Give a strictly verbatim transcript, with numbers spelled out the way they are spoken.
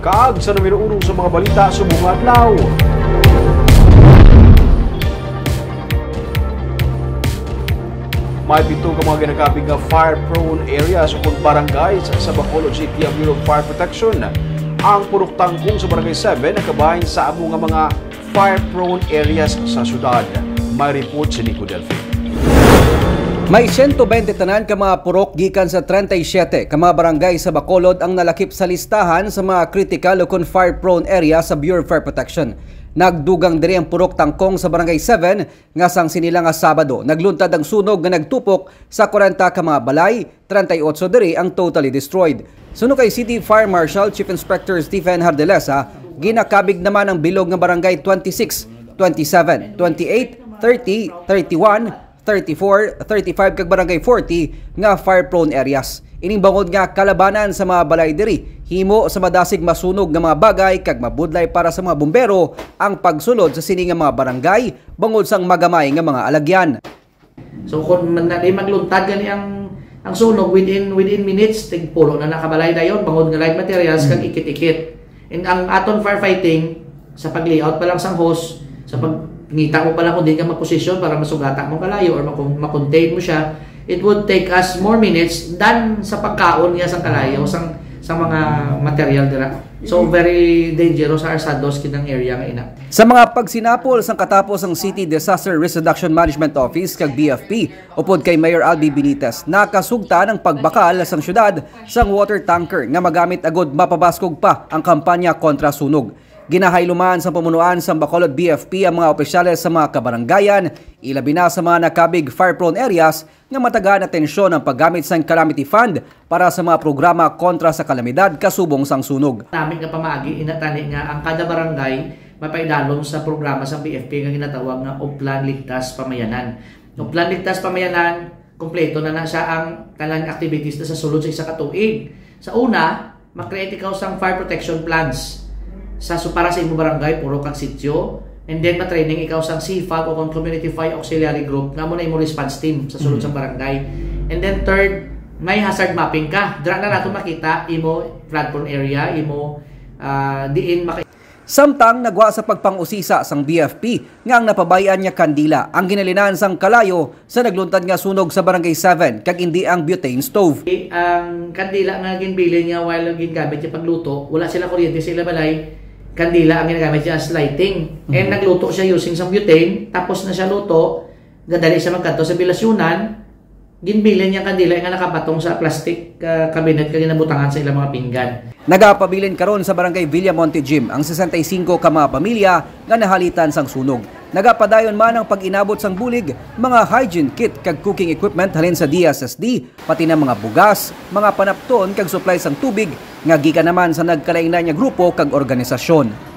Kag sa numero uno sa mga balita subong nga adlaw. May pito ka mga ginakabig nga fire-prone areas o kung barangays sa Bacolod City ang Bureau of Fire Protection. Ang purok tangkong sa Barangay seven nakabahin sa amo nga mga fire-prone areas sa syudad. May report si Nico Delfin. May siyento bente tanan ka mga purok gikan sa treinta y siete ka mga barangay sa Bacolod ang nalakip sa listahan sa mga critical o kon fire-prone area sa Bureau of Fire Protection. Nagdugang diri ang purok tangkong sa Barangay seven nga sang sini lang nga Sabado, nagluntad ang sunog nga nagtupok sa kwarenta ka mga balay, treinta y ocho diri ang totally destroyed. Suno kay City Fire Marshal Chief Inspector Stephen Hardelesa, ginakabig naman ang bilog nga barangay twenty-six, twenty-seven, twenty-eight, thirty, thirty-one, thirty-four, thirty-five kag barangay forty nga fire-prone areas. Ining bangod nga kalabanan sa mga balay diri himo sa madasig masunog nga mga bagay kag mabudlay para sa mga bumbero ang pagsulod sa sini nga mga barangay bangod sang magamay nga mga alagyan. So, kung man na di magluntad gani ang, ang sunog within, within minutes, tigpulo na nakabalay dayon, bangod nga light materials, kag Mm. ikit-ikit. And ang aton firefighting, sa pag-layout pa lang sang hose, sa pagngita mo pa lang kung di ka magposisyon para masugata mo kalayo or makon-, makontain mo siya, it would take us more minutes than sa pagkaon niya sang kalayo, sang, sang mga material dira. So, Mm. very dangerous sa Arsados kinang area nga ina. Sa mga pagsinapol sang katapos ang City Disaster Risk Reduction Management Office kag B F P, upod kay Mayor Albi Benitez, nakasugtan ang pagbakal sang syudad sang water tanker nga magamit agud mapabaskog pa ang kampanya kontra sunog. Ginahayluman sang pamunuan sang Bacolod B F P ang mga opisyales sa mga kabarangayan, ilabi na sa mga nakabig fire-prone areas, nga matagaan atensyon ang paggamit sang calamity fund para sa mga programa kontra sa kalamidad kasubong sang sunog. Nami nga pamaagi ina tani nga ang kada barangay mapaidalom sa programa sa B F P nga ginatawag nga Oplan Ligtas Pamayanan. Oplan Ligtas Pamayanan, kompleto na na siya ang tanan activities na sa sulod sa isa ka tuig. Sa una, ma-create ikaw sang fire protection plans sa, so, para sa imong barangay, purok kag sitio, and then ma-training ikaw sang C fag o kon Community Fire Auxiliary Group nga amo na imong response team sa sulod Mm. sa barangay. And then third, may hazard mapping ka. Dira na nato makita imo flood prone area, imo, ah, diin maka- Samtang nagwa sa pagpang-usisa sang B F P nga ang napabay-an nga kandila ang ginhalinan sang kalayo sa nagluntad nga sunog sa Barangay seven kag indi ang butane stove. Ang kandila nga ginbilin niya while gingamit niya pagluto, wala sila kuryente sa ila balay, kandila ang ginagamit niya as lighting. And Mhm. nagluto siya using sang butane, tapos na siya luto, gadali siya magkadto sa bilasyunan, ginbilin niya kandila nga nakapatong sa plastic, ah, cabinet nga ginabutangan sa ilang mga pinggan. Nagapabilin karon sa Barangay Villamonte Gym ang sesenta y cinco ka mga pamilya nga nahalitan sang sunog. Nagapadayon man ang pag-inabot sang bulig, mga hygiene kit kag cooking equipment halin sa D S S D, pati na mga bugas, mga panapton kag supply sang tubig nga gikan naman sa nagkalain-lain nga grupo kag organisasyon.